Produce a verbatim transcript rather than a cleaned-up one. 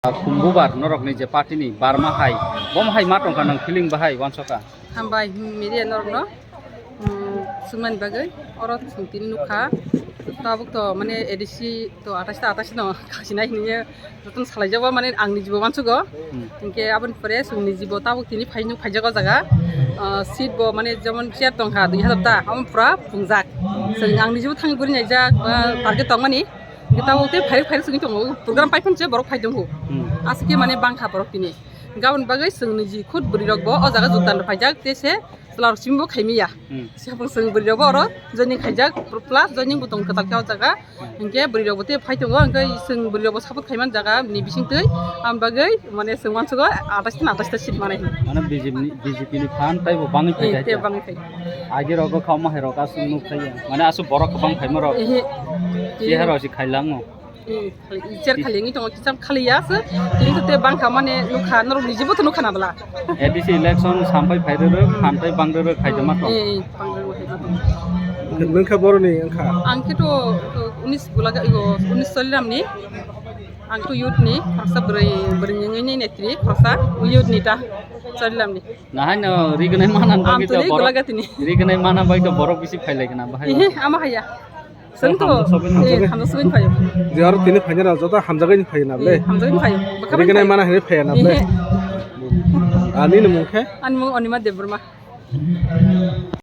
Khumbubar norokni je party ni barma hai, bom hai ma tongkha, nang feeling bahai wansokha? Hambai, media norokno, um, sungmani bagwi oro chwng tini nukha. Tabuk to mane A D C to atais ta atais no khachina hinwi jotono salaijak, mane ang nijibo wansugo. Hmm. Hinkhe aboni pore chwng nijibo tabuk tini phai nuk phaijak o jaga. Ah, seat bo mane jemon chair tongkha dui hazar ta, amo pura pungjak. Chwng ang nijibo thangwi guri naijak, ah, target tongmani. Hinkhe tabuk tei phai phai chwngwi tongo, program pai phano se borok phai tongo. Hmm. Aswk khe mane bangkha borok tini. Gabon bagwi chwng niji khud bwrwi rok bo o jaga jogdan rw phaijak, tei se chwla rok simi bo khaimya. Hmm. Sabo chwng bwrwi rok bo oro joining khaijak, plus joining bo tong kwtal khe o jaga. Hmm. Hinkhe bwrwi rok bo tei phai tongo, hinkhe chwng bwrwi rok bo support khaiman jaga ni bising twi, am bagwi mane chwng wansugo atais ta atais ta seat manai. Mane B J P ni, B J P ni phan tei bo bangwi phai. Eh, khai tei kha. Bangwi khai. Agi rogo kha omo hai rok aswk nuk khai ya. Mane aswk borok kwbang phaima rok. Ehe. Cheha rok si khailango. Hmm, khali, ichar khali wngwi tongo, kisam khali ya se. Tini to te bangkha mane nukha, norok nijibo to nukha na bwla. A D C election sampai phai rwrwk, phan tei bang rwrwk khai tongma tong. Eh, eh, bang rwrwk khai tongma tong. Nung kha boroni wngkha? Ang khe to, to unis bwla ga, igo, unis Choliram ni. Ang to youth ni, khoroksa bwrwi, bwrwi wngwi ni netri, khoroksa youth ni ta Choliram ni. Nahai no rignai mana bagwi to borok. Ang to borok. Bwla ga tini. Rignai mana bagwi to borok bisi phai lai kana bahai. Ehe, ama haya. Chwng to, hamjak sobin eh, hamjak sobin phaio. Je aro tini phaina rok joto hamjagwi ni phaio na ble? Eh, hamjagwi phaio. Bwkha bai phaio. Rignai mana hinwi phaio na ble? Ehe. Ani ni mung khe? Ani mung Anima Debbarma.